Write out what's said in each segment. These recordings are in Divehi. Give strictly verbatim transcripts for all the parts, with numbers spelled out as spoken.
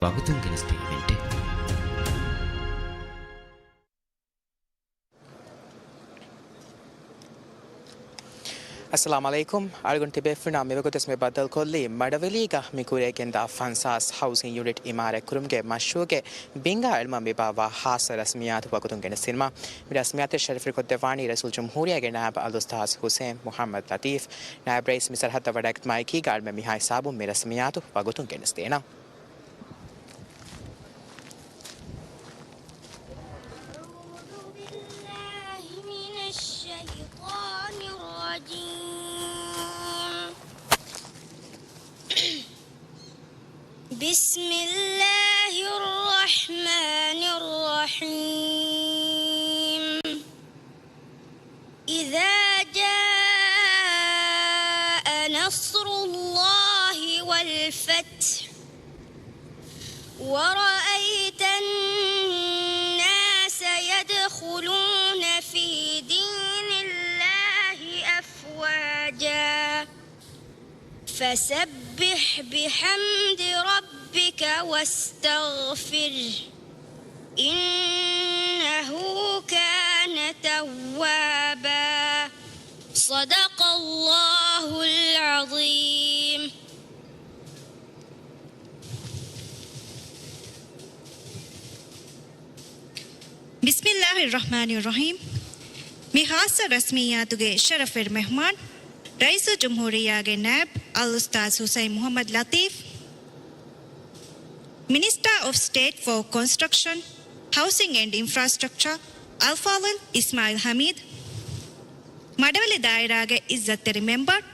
ވަގުތުން ގެނެސްދިން އިވެންޓެއް. އައްސަލާމު ޢަލައިކުމް. އަޅުގަނޑު ތިބޭފުޅުންނާ މިވަގުތުވެސް މި ބައްދަލުކޮށްލީ މަޑަވެލީގަ މި ކުރިއަށް ގެންދާ ފަންސާސް ހައުސިން ޔުނިޓް އިމާރާތް ކުރުމުގެ މަޝްރޫޢުގެ ބިންގާ އެޅުމަށް މި ބާއްވާ ޚާއްޞަ ރަސްމިއްޔާތު ވަގުތުން ގެނެސްދިނުމަށް. މި ރަސްމިއްޔާތަށް ޝަރަފުވެރިކޮށްދެއްވާނީ ރައީސުލްޖުމްހޫރިއްޔާގެ ނާއިބު އަލްއުސްތާޛު ޙުސައިން މުޙައްމަދު ލަޠީފް. ނާއިބު ރައީސް މި ސަރަހައްދަށް ވަޑައިގަތުމާއެކީގަ އަޅުމެން މިހާ ހިސާބުން މި ރަސްމިއްޔާތު ވަގުތުން ގެނެސްދޭނަން. أعوذ بالله من الشيطان الرجيم. بسم الله الرحمن الرحيم. إذا جاء نصر الله والفتح ورأيت الناس يدخلون في دين الله أفواجا فسبح بحمد ربك واستغفره إنه كان توابا. صدق الله العظيم. بسم الله الرحمن الرحيم. މި ޚާއްޞަ ރަސްމިއްޔާތުގެ ޝަރަފުވެރި މެހްމާން، ރައީސުލްޖުމްހޫރިއްޔާގެ ނާއިބު އަލްއުސްތާޛު ޙުސައިން މުޙައްމަދު ލަޠީފް، މިނިސްޓާ އޮފް ސްޓޭޓް ފޯ ކޮންސްޓްރަކްޝަން، ހައުސިން އެންޑް އިންފްރާސްޓްރަކްޗާ، އަލްފާޟިލް އިސްމާޢީލް ޙަމީދު، މަޑަވެލި ދާއިރާގެ އިއްޒަތްތެރި މެމްބަރު،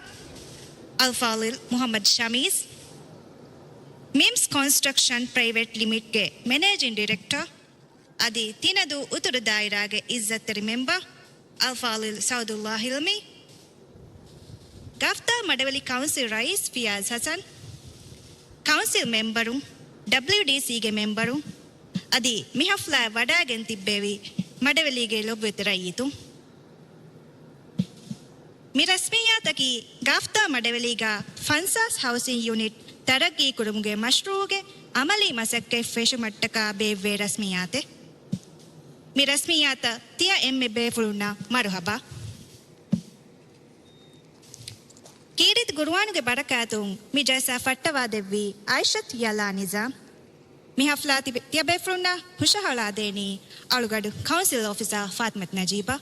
އަލްފާޟިލް މުޙައްމަދު ޝަމީސް، މިމްސް ކޮންސްޓްރަކްޝަން ޕްރައިވެޓް ލިމިޓެޑްގެ މެނޭޖިން ޑިރެކްޓަރ، އަދި ތިނަދޫ އުތުރު ދާއިރާގެ އިއްޒަތްތެރި މެމްބަރު، އަލްފާޟިލް ސައުދުﷲ ޙިލްމީ، ގަފްތާ މަޑަވެލި ކައުންސިލް ރައީސް ފިޔާޒް ޙަސަން، ކައުންސިލް މެމްބަރުން، ޑަބްލިޔުޑީސީގެ މެމްބަރުން، އަދި މި ޙަފްލާއަށް ވަޑާގެން ތިއްބެވި މަޑަވެލީގެ ލޮބުވެތި ރައްޔިތުން. މި ރަސްމިއްޔާތަކީ ގަފްތާ މަޑަވެލީގަ ފަންސާސް ހައުސިން ޔުނިޓް ތަރައްގީ ކުރުމުގެ މަޝްރޫޢުގެ އަމަލީ މަސައްކަތް ފެށުމަށްޓަކާ ބޭއްވޭ ރަސްމިއްޔާތެއް. މި ރަސްމިއްޔާތަށް ތިޔަ އެންމެ ބޭފުޅުންނަށް މަރުޙަބާ. ކީރިތި ޤުރުއާނުގެ ބަރަކާތުން މި ޖަލްސާ ފައްޓަވާދެއްވީ އާއިޝަތު ޔަލާ ނިޒާމް. މި ޙަފްލާ ތިބެ-، ތިޔަބޭފުޅުންނަށް ހުށަހަޅާދޭނީ އަޅުގަޑު ކައުންސިލް އޮފިސަރ ފާތިމަތު ނަޖީބާ.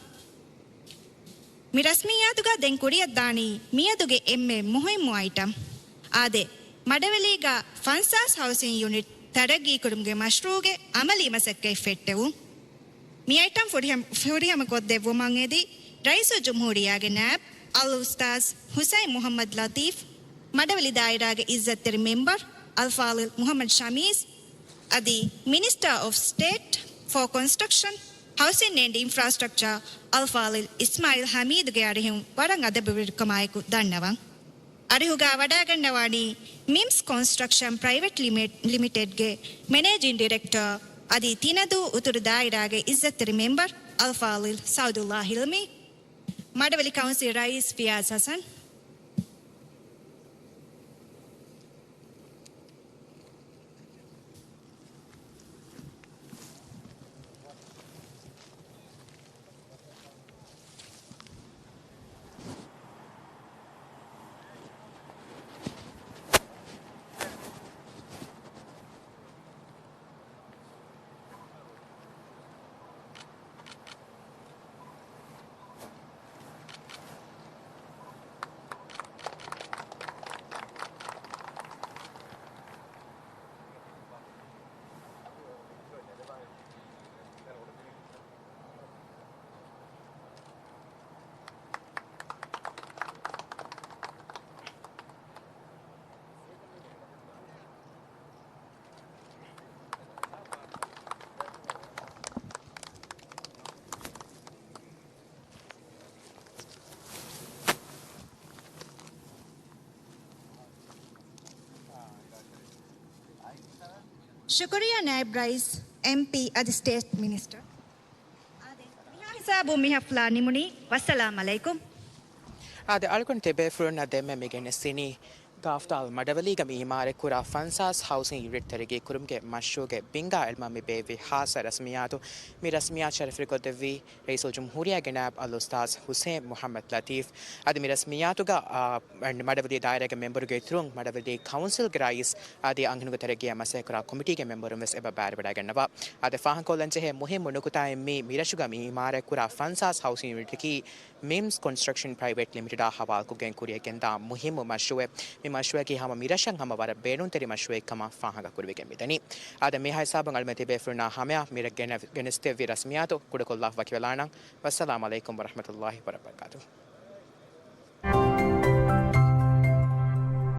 މި ރަސްމިއްޔާތުގަ ދެން ކުރިއަށްދާނީ މިއަދުގެ އެންމެ މުހިއްމު އައިޓަމް. އާދެ، މަޑަވެލީގަ ފަންސާސް ހައުސިން ޔުނިޓް ތަރައްގީކުރުމުގެ މަޝްރޫޢުގެ އަމަލީ މަސައްކަތް ފެއްޓެވުން. މި އައިޓަމް ފުރިހަމަ-، ފުރިހަމަކޮށްދެއްވުމަށް އެދި، ރައީސުލްޖުމްހޫރިއްޔާގެ ނާއިބު އަލްއުސްތާޛު ޙުސައިން މުޙައްމަދު ލަޠީފް، މަޑަވެލި ދާއިރާގެ އިއްޒަތްތެރި މެމްބަރު އަލްފާޟިލް މުޙައްމަދު ޝަމީސް، އަދި މިނިސްޓާ އޮފް ސްޓޭޓް ފޯ ކޮންސްޓްރަކްޝަން، ހައުސިން އެންޑް އިންފްރާސްޓްރަކްޗާ އަލްފާޟިލް އިސްމާޢީލް ޙަމީދުގެ އަރިހުން ވަރަށް އަދަބުވެރިކަމާއެކު ދަންނަވަން. އަރިހުގަ ވަޑާގަންނަވާނީ މިމްސް ކޮންސްޓްރަކްޝަން ޕްރައިވެޓް ލިމިޓް-، ލިމިޓެޑްގެ މެނޭޖިން ޑިރެކްޓަރ އަދި ތިނަދޫ އުތުރު ދާއިރާގެ އިއްޒަތްތެރި މެމްބަރު އަލްފާޟިލް ސައުދުﷲ ޙިލްމީ، މަޑަވެލި ކައުންސިލް ރައީސް ފިޔާޒް ޙަސަން. ޝުކުރިއްޔާ ނާއިބް ރައީސް، އެމްޕީ އަދި ސްޓޭޓް މިނިސްޓަރ. އާދެ، މިހާ ހިސާބުން މި ހަފްލާ ނިމުނީ. ވައްސަލާމް އަލައިކުމް. އާދެ، އަޅުގަނޑު ތިބޭފުޅުންނަށް ދެންމެ މި ގެނެސްދިނީ ކާފްތާލް މަޑަވެލީގަ މި އިމާރަތްކުރާ ފަންސާސް ހައުސިން ޔުނިޓް ތެރެގީ ކުރުމުގެ މަޝްރޫޢުގެ ބިންގާ އެޅުމަށް މި ބޭއްވި ހާއްސަ ރަސްމިއްޔާތު، މި ރަސްމިއްޔާތު ޝަރަފުވެރިކޮށްދެއްވީ ރައީސުލްޖުމްހޫރިއްޔާގެ ނާއިބު އަލްއުސްތާޛް ޙުސެން މުޙައްމަދު ލަތީފް. އަދި މި ރަސްމިއްޔާތުގަ، އާ، މަޑަވެލި ދާއިރާގެ މެމްބަރުގެ އިތުރުން މަޑަވެލި ކައުންސިލްގެ ރައީސް އަދި އަންހެނުންގެ ތެރޭގަ މަސައްކަތްކުރާ ކޮމިޓީގެ މެމްބަރުން ވެސް އެބަ ބައިވެރިވެވަޑައިގަންނަވާ. އާދެ، ފާހަގަކޮށްލަންޖެހޭ މުހިއްމު ނުކުތާއެއް މީ، މިރަށުގަ މި އިމާރަތްކުރާ ފަންސާސް ހައުސިން ޔުނިޓަކީ މިމްސް ކޮންސްޓްރަކްޝަން ޕްރައިވެޓް ލިމިޓެޑާ ހަވާލުކޮށްގެން ކުރިއަށް ގެންދާ މުހިއްމު މަޝްރޫޢެއް. މި މަޝްރޫޢަކީ ހަމަ މިރަށަށް ހަމަ ވަރަށް ބޭނުންތެރި މަޝްރޫޢެއް ކަމަށް ފާހަގަކުރެވިގެން މިދަނީ. އާދެ، މިހާ ހިސާބުން އަޅުމެން ތިބޭފުޅުންނާ ހަމަޔަށް މިރަށް ގެނެސްދެއްވި ރަސްމިއްޔާތު ކުޑަކޮށްލާ ވަކިވެލާނަން. ވައްސަލާމް ޢަލައިކުމް ވަރަޙްމަތުﷲ ވަބަރަކާތުހު.